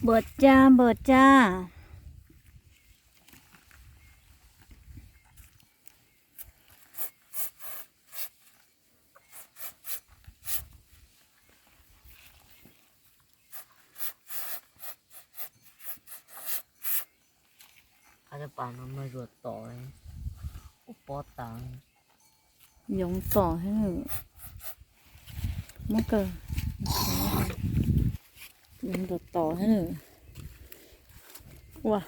Npua cab, npua cab. Qab caj pas no mas zuag tom, ub pob tas. Yoov tom thiab. Muab kaw. Yoov tom tom thiab. Ua.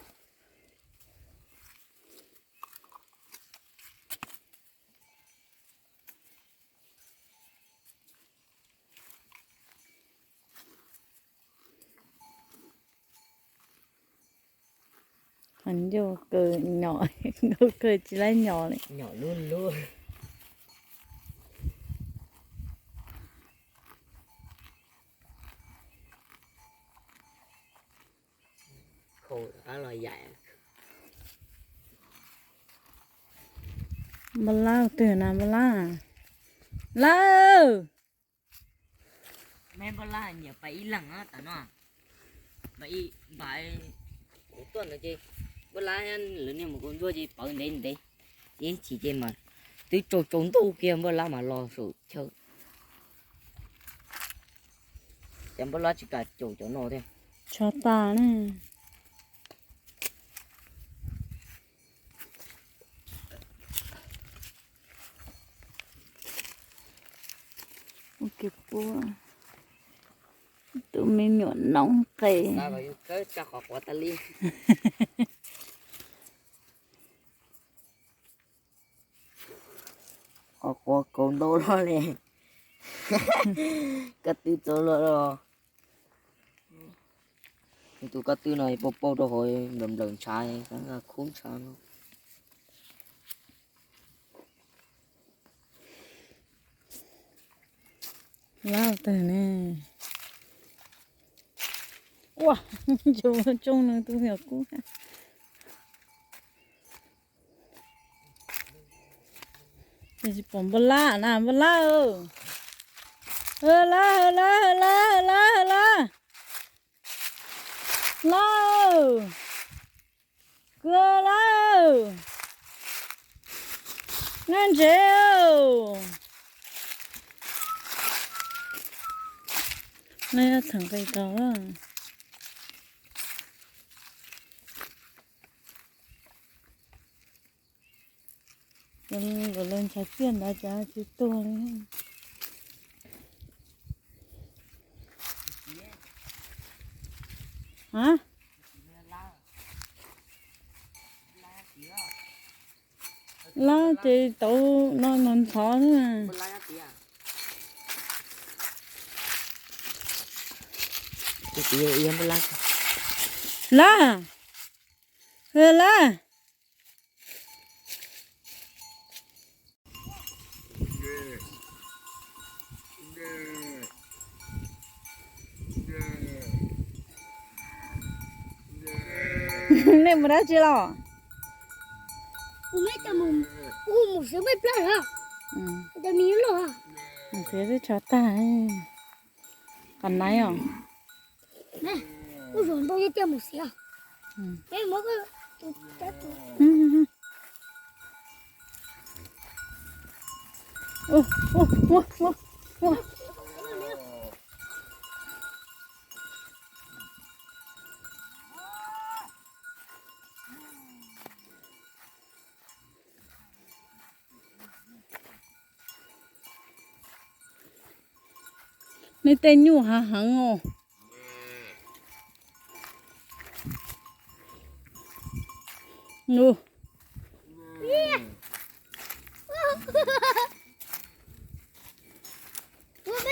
Qhov ncauj kaw nyom, nkauj kawg tsis laib nyom li. Nyom lub lub. Npaj lab twg na, npaj lab. Lawm. Npaj lab nyiam pas ib leeg tas no. Pas ib, pas kuv tuaj ntawd ces npaj lab lawv niag mus kuv ntsuag ces pawv ntev ntev. Ces chim ces mas twb tsaus tsaus ntuj kiag npaj lab mas los saum chaw. Ces npaj lab tsis kam caum cov no thiab. Tsho tas na. Tus me nyuam noob qes. Qhov quav kauv ntau loj li. Koj twb txaus luag los. Tus koj twb no pauj pauj rau hauv nplawm nplawm ntshav, khub ntshav no. Lab tag ne. Ua, tsoo no tus me nyuam kub. Tsis pom npaj lab na, npaj lab. Lab, lab, lab, lab, lab. Lab. Kawg lawm. Nyob ntsev. Nej txheem qis tau. Lawv ntshav tiaj ntawd cas tsis tuag li. Lab ces tau no ntxhov xwb. Lab, lab. Nej mus dab tsi los? Mus sawv plab lawm. Mus siav twb tshav tag. Qab nais os. Nej tej nyuj hav heev os.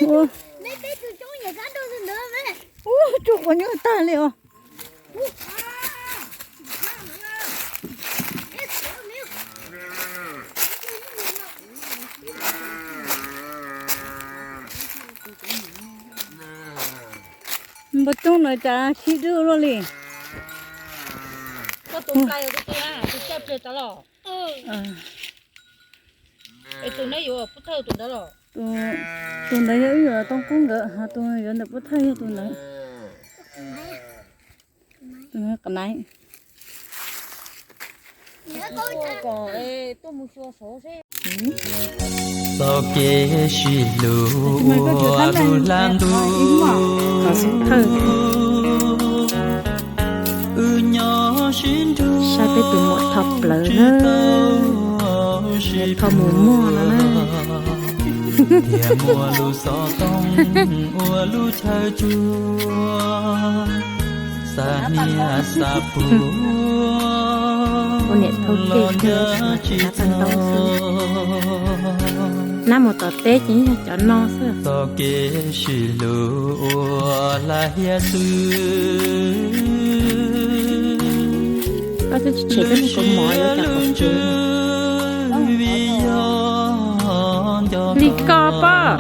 Ua, tsuag quav nyuj tag li os. Npua coob no cas khib dub luaj li. Koj tus nplai tus twg, tus caij pliag tas los? Es tus neb yuav pub thawj tus ntawd los? Tus ntawd yog wb yuav tau qub nkawd, ho tus yuav ntawm pub thawj yog tus ntawd. Qhov na, txoj kev sib hlub ua lub hla ntuj, wb nyob sib nrug, saib peb tus muam tho plaws na, tho mus muag no na. Thiaj muaj lub xov tooj ua lub chaw cuag, xa hniav xa puag, ua niam thau los ceg nrog tsis tau. Nab mus tom teb ces yog cov no xwb. Txoj kev sib hlub ua lag hiam xwb, koj twb tsis tshem koj niag kaus mom yuav cov qhov twg. Vim yog nco li koj pob,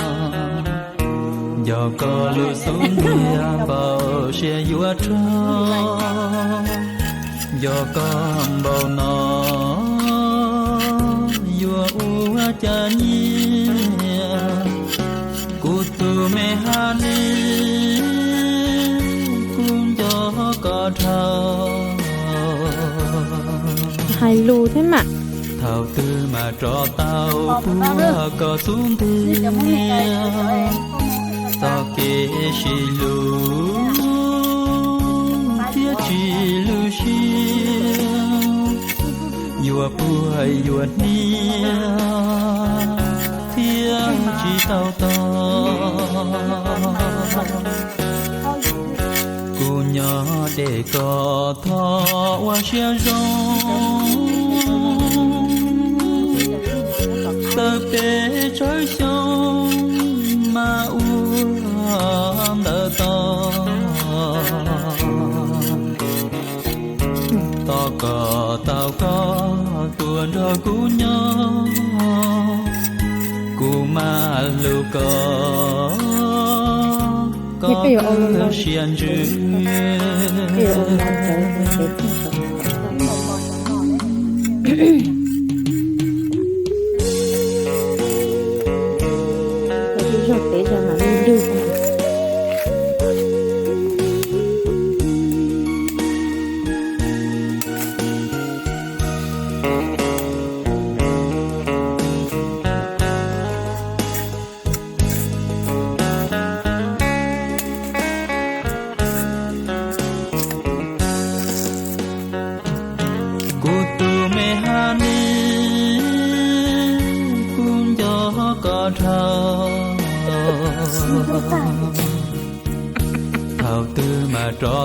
nco koj lub xub ntiag npau siab yuav rog, nco koj npaum no yuav ua cas nyiam. Kuv tus me Haj Lis, kuv nco koj dhau, hais lus thiab mas. Thaum twg mas rov tau puag koj xub ntiag, txoj kev sib hlub thiab tsis lwj siab, yuav puag yuav hnia thiaj tsis tau tog. Kuv nyob deb koj thov ua siab zoo, txawm peb tshawb xyoo mas ua ntawm tog. Tos kom tau koj tuaj nrog kuv nyob, kuv mam hlub koj, koj siab ntsws. Kuv tus me Haj Lis, kuv nco koj dhau, thaum twg mas rov